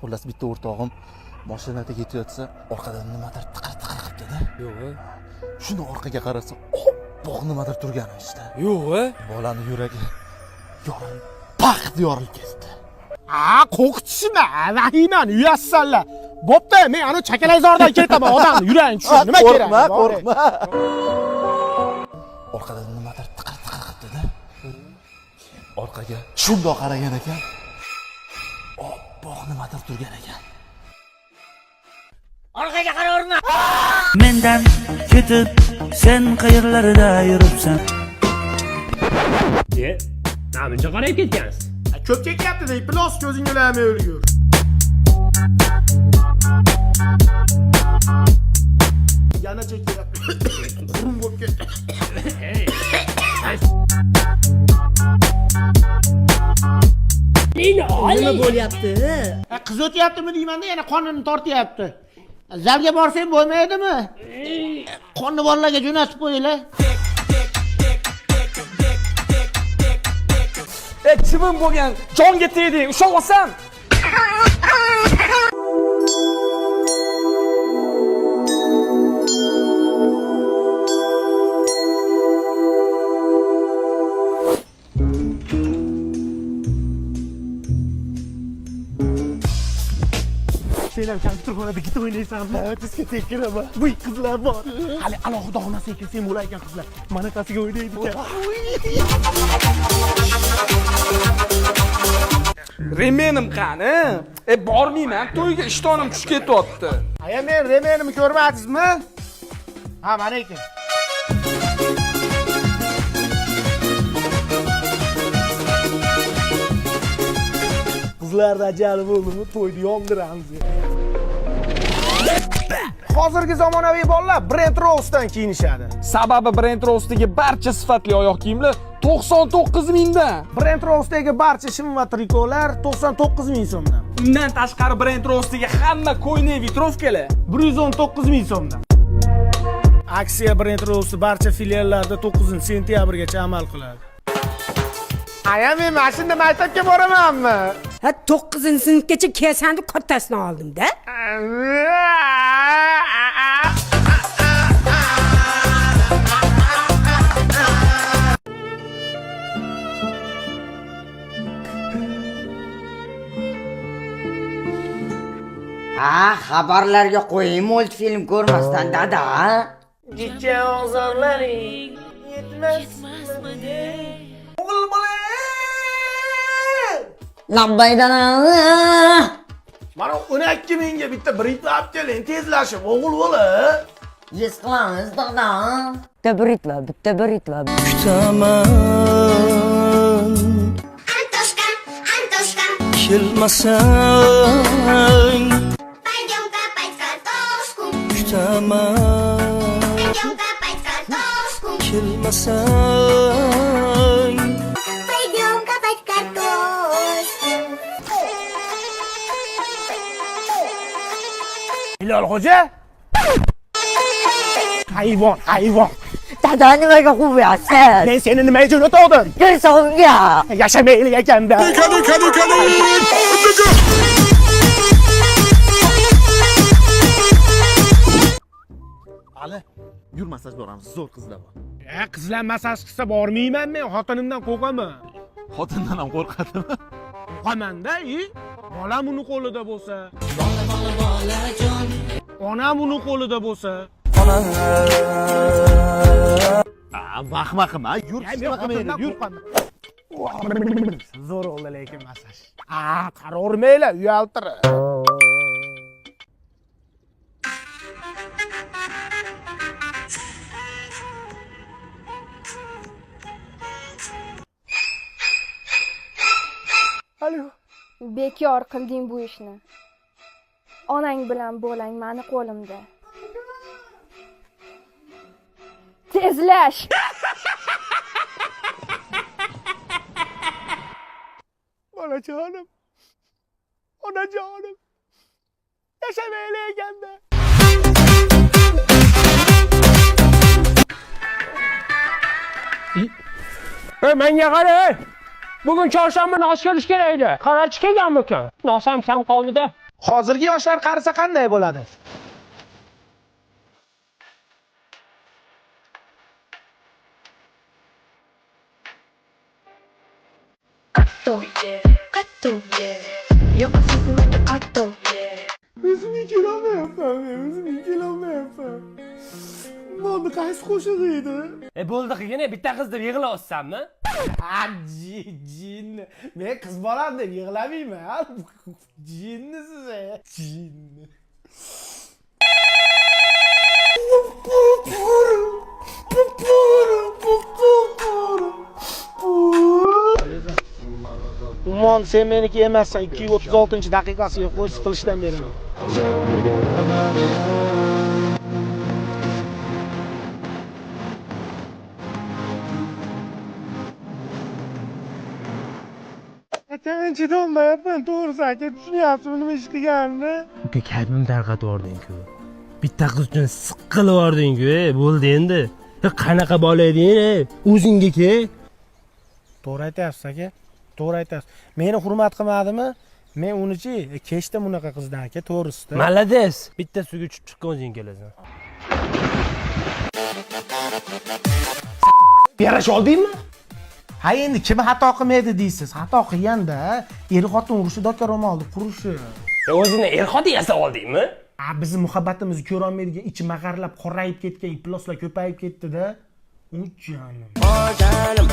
Xullas, bitta o'rtog'im mashinada ketayotsa, orqadan nimadir tiqir tiqir qilibdi-da. Yo'q. Shuni orqaga qarasa, oppoq nimadir turgan işte. Yo'q. Bolani yuragi yorilib, paq yorilib ketdi. Ha, qo'rqitishma, vahimani uyassanlar. Bo'pti, men ana chakalakzordan ketaman, odamni yuragini tushir, nima kerak? Qo'rqma, qo'rqma. Orqadan nimadir tiqir tiqir qilibdi-da. Orqaga shundoq qaragan ekan. Oppoq nimadir turgan ekan. Orqaga qaraverma. Mendan ketib sen qayerlarda yuribsan? E, namuncha qarayib ketgansiz? Ko'p chekyapti deyip, los ko'zing ulamay o'lgur. Yana chekyapti. Qurum bo'lib ketdi. Nima bo'lyapti? Qiz o'tyaptimi deymanda, yana qonini tortyapti. Zalga borsang bo'lmaydimi? Qonni bolalarga jo'natib qo'yinglar. E, chivin bo'lgan jonga tegding, ushlab olsam. Sen ham kompyuterxonada gita o'ynaysanmi? Ha, diskoteka kiraman. Vuy, qizlar bor. Hali alohida xonasiga kirsang bo'lar ekan qizlar. Manaqasiga o'ynaydi ekan. Remenim qani? E, bormayman, to'yga ishtonim tushib ketyapti. Aya, men remenimni ko'rmadingizmi? Ha, mana ekan. Qizlar rajali bo'ldimi, to'yni yondiramiz. Hozirgi zamonaviy bolalar Brand Rose'dan kiyinishadi. Sababi Brand Rose'dagi barcha sifatli oyoq kiyimlar 99 mingdan. Brand Rose'dagi barcha shim va trikolar 99 ming so'mdan. Undan tashqari Brand Rose'dagi hamma ko'ynak vitrovkalar 119 ming so'mdan. Aksiya Brand Rose barcha filiallarida 9-sentyabrgacha amal qiladi. Aya, men mashinada maktabga boramanmi? Ha, 9-sinfgacha kelsan deb kattasini oldim-da. Ha, xabarlarga qo'ying, multfilm ko'rmasdan dada. Jicha ozorlaring yetmasmidi? O'g'il bola! Labbay dada. Mana 12 mingga bitta britva olib keling, tezlashib, o'g'il bola. Yes qilamiz dada. Bitta britva, bitta britva. Kutaman. Antoshka, Antoshka, Kelmasang пойдем копать картошку, kutaman. Пойдем копать картошку, Kelmasang пойдем копать картошку. Hilol xo'ja. Hayvon, hayvon. Dada, nimaga quvayapsiz? Men seni nimaga jo'natgandim? Gulsonga. Yashamaylik ekanda. Ali, yur massaj boramiz, zo'r qizlar bor. E, qizlar massaj qilsa bormayman men, xotinimdan qo'rqaman. Xotindan ham qo'rqadimi? Qo'rqamanda, i bolam uni qo'lida bo'lsa. Onam uni qo'lida bo'lsa. A, vahma qilma, yur, Ya, men nima qilmaydi, xotindan yur. qo'rqaman. Zo'r bo'ldi lekin massaj. A, qaravermanglar, uyaltirib. Alo. Bekor qilding bu ishni. Onang bilan bolang mani qo'limda. Tezlash! Bolajonim. Onajonim. Yashamaylik ekanda. Ey, menga qara, ey. Bugun chorshanba nos kelish kerak edi. Qarachi kelganmikan? Nosam kam qoldi-da. Hozirgi yoshlar qarisa qanday bo'ladi? O'zimga kelolmayapman, o'zimga kelolmayapman. Nonni qaysi qo'shig'i edi? Bo'ldi qilgin, bitta qiz deb yig'layapsanmi? Ha, jinni. Men qiz bolam deb yig'lamayman. Jinnisiz, jinni. Umon, sen meniki emassan. 236-daqiqasiga qo'y, siqilishdan beraman. Aka, chidolmayapman, to'g'risi aka, tushunyapsizmi nima ish qilganimni? Uka, kayfimni tarqatib yubording-ku. Bitta qiz uchun siqilib yubording-ku, bo'ldi endi. Qanaqa bola eding, o'zingga ke. To'g'ri aytyapsiz aka, to'g'ri aytyapsiz. Meni hurmat qilmadimi? Men unichi kechdim unaqa qizdan aka, to'g'risida. Malades, bitta suvga tushib chiqqan o'zing kelasan. Yarasha oldingmi? Ha, endi kim xato qilmaydi deysiz? Xato qilganda er xotin urushi, doka ro'molni qurishi. O'zingni er xotin yasab oldingmi? A, bizni muhabbatimizni ko'ra olmaydigan, ichi mag'arlab qorayib ketgan ifloslar ko'payib ketdi-da. U jonim. O jonim,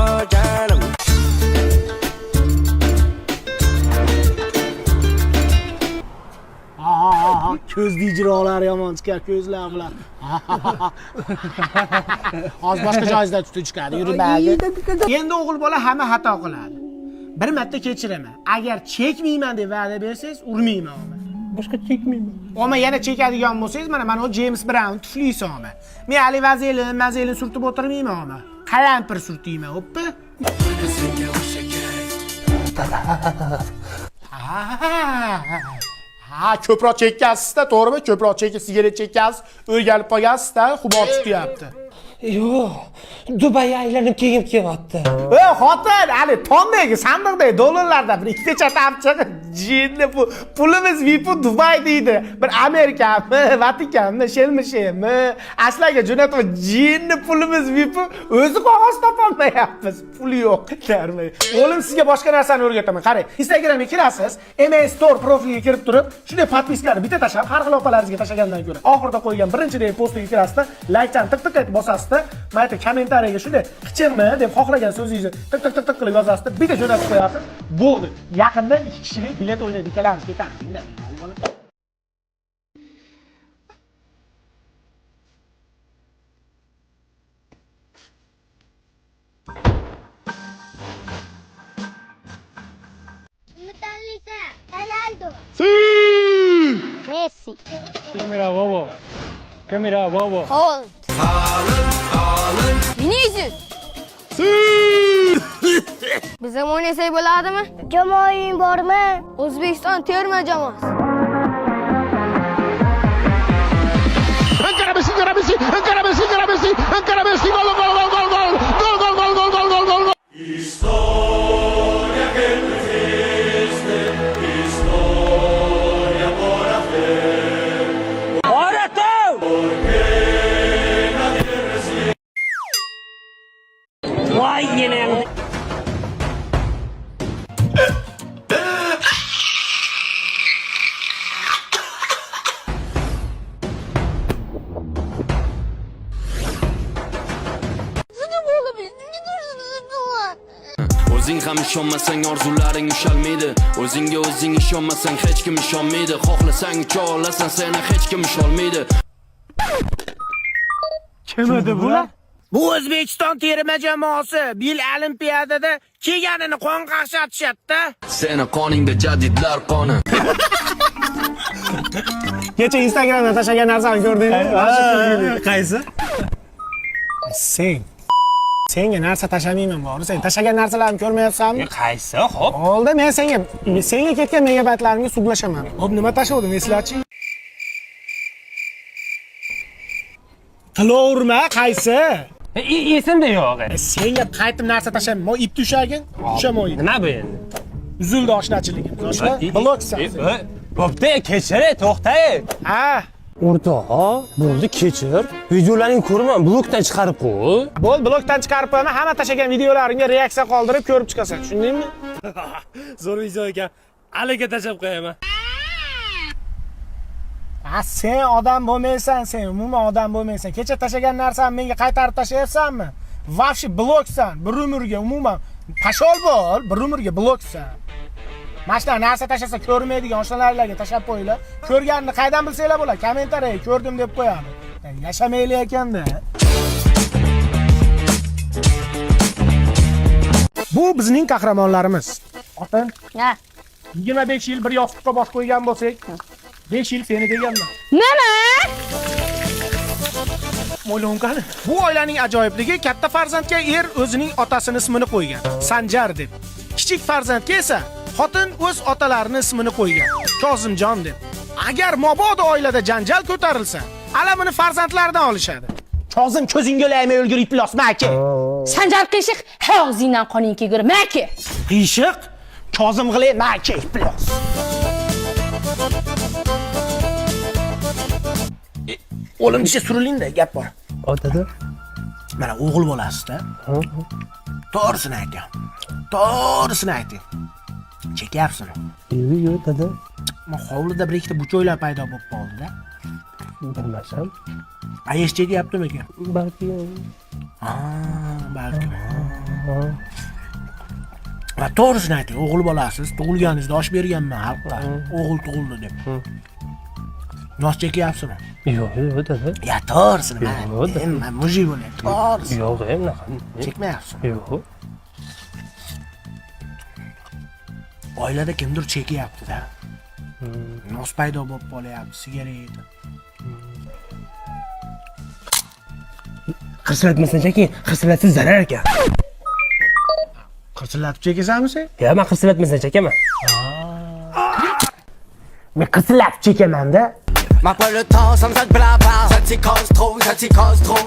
o jonim. Ko'zli ijrolari yomon chiqar, ko'zlar bilan. Hozir boshqa joyingizdan tutib chiqadi, yuring. Endi o'g'il bola hamma xato qiladi. Bir marta kechiraman. Agar chekmayman deb va'da bersangiz, urmayman uni. Boshqa chekmayman. Oma yana chekadigan bo'lsangiz, mana o James Brown tuflisi oma. Men hali vazelin, mazelin surtib o'tirmayman oma. Qalampir surtayman, o'ppa. Ha, ko'proq chekkansiz-da, to'g'rimi? Ko'proq chekib, sigaret chekkansiz, o'rganib qolgansiz-da, xumor tutyapti. Yo'q, Dubayga aylanib kelgim kelyapti. Ey, xotin, hali tondagi sandiqdagi dollarlardan bir ikkita chatab chiqib, jinni bu pulimiz vipu Dubay deydi. Bir Amerikami, Vatikanmi, shelmi-shelmi, aslaga jo'natib, jinni pulimiz vipu o'zi qog'oz topolmayapmiz. Pul yo'q. Darmay. O'g'lim, sizga boshqa narsani o'rgataman. Qarang, Instagramga kirasiz, MS Store profiliga kirib turib, shunday podpiskalarni bitta tashlab, har xil opalaringizga tashlagandan ko'ra, oxirida qo'ygan birinchi degan postiga kirasizda, like'dan tiq tiq etib bosasizda, mana bu kommentariyaga shunday qichirmi deb xohlagan so'zingizni tiq tiq tiq tiq qilib yozasizda, bitta jo'natib qo'yasiz. Bo'ldi. Yaqinda 2 kishilik bilet o'ynaydi, ikkalamiz ketamiz. Metallica, Ronaldo. Messi. Mira, bobo. Mira, bobo. Haaland. Vinicius. Biz ham o'ynasak bo'ladimi? Jamoang bormi? O'zbekiston terma jamoasi. Ancora Messi, ancora Messi, ancora Messi, ancora Messi, ancora Messi, gol, gol, gol, gol, gol, gol, gol, gol, gol, gol, gol, gol. Voy enam. O'zing ham ishonmasang orzularing ushalmaydi. O'zingga o'zing ishonmasang hech kim ishonmaydi. Xohlasang ucha olasan, seni hech kim usholmaydi. Kim edi bular? Bu O'zbekiston terma jamoasi bu yil olimpiadada kelganini qon qaqshatishadi-da. Seni qoningda jadidlar qoni. Kecha Instagramda tashlagan narsani ko'rdingmi? Qaysi? Sen senga narsa tashlamayman bori. Sen tashlagan narsalarimni ko'rmayapsanmi? Qaysi? Xo'p. Oldi, men senga ketgan megabaytlarimga sudlashaman. Xo'p, nima tashladim, eslachi? Qilaverma, qaysi? Esimda yo'q. Senga qaytib narsa tashlayman. Mo ipni ushlagin, ushlama. Nima bu endi? Uzildi oshnachiligimiz. Oshna, bloksan. Bo'pti, kechir, to'xta. Ha. O'rtoq, bo'ldi, kechir. Videolaringni ko'raman, blokdan chiqarib qo'y. Bo'l, blokdan chiqarib qo'yaman, hamma tashlagan videolarimga reaksiya qoldirib ko'rib chiqasan, tushundingmi? Zo'r video ekan. Aliga tashlab qo'yaman. Ha, sen odam bo'lmaysan, sen umuman odam bo'lmaysan. Kecha tashlagan narsani menga qaytarib tashlayapsanmi? Вообще bloksan, bir umrga umuman пошёл bo'l, bir umrga bloksan. Mana shunaqa narsa tashlasa ko'rmaydigan oshnalarga tashlab qo'yinglar. Ko'rganini qaydan bilsanglar bo'ladi? Kommentariyaga ko'rdim deb qo'yadi. Yashamaylik ekanda. Bu bizning qahramonlarimiz. Otin, Ha. 25 yil bir yostiqqa bosh qo'ygan bo'lsak, 5 yil seni deganman. Nima? Mo'ylovim. Bu oilaning ajoyibligi katta farzandga er o'zining otasini ismini qo'ygan, Sanjar deb. Kichik farzandga esa xotin o'z otalarining ismini qo'ygan, Kozimjon deb. Agar mabodo oilada janjal ko'tarilsa, alamini farzandlaridan olishadi. Kozim ko'zingga laymay o'lgur iflosma aka. Sanjar qiyshiq, hey og'zingdan qoning kelgur, maki. Qiyshiq, Kozim g'ilay maki iflos. O'lim desa surilingda gap bor. Otada. Mana o'g'il bolasizda. To'g'risini ayting. To'g'risini ayting. Chekyapsizmi? Yo'q, yo'q, dada. Ma hovlida bir ikkita buchoylar paydo bo'lib qoldi-da. Bilmasam. Ayesh chekyaptimikan? Balki. Ha, balki. Va to'g'risini ayting, o'g'il bolasiz, tug'ilganingizda osh berganman xalqqa. O'g'il tug'ildi deb. Nos chekyapsizmi? Yo'q, yo'q, dada. Ya to'g'risini, Yo'q, man, man мужик bo'lyapti. To'g'risini. Yo'q, unaqa. Chekmayapsizmi? Yo'q. Oilada kimdir chekyapti-da. Nos paydo bo'lib qolyapti, sigaret. Qirsillatmasang keyin qirsillatsa zarar ekan. Qirsillatib chekasanmi sen? Ya, men qirsillatmasang chekaman. Men qirsillatib chekaman-da. Ma pas le temps, ça me sac bla bla. Ça t'y cause trop, ça t'y cause trop.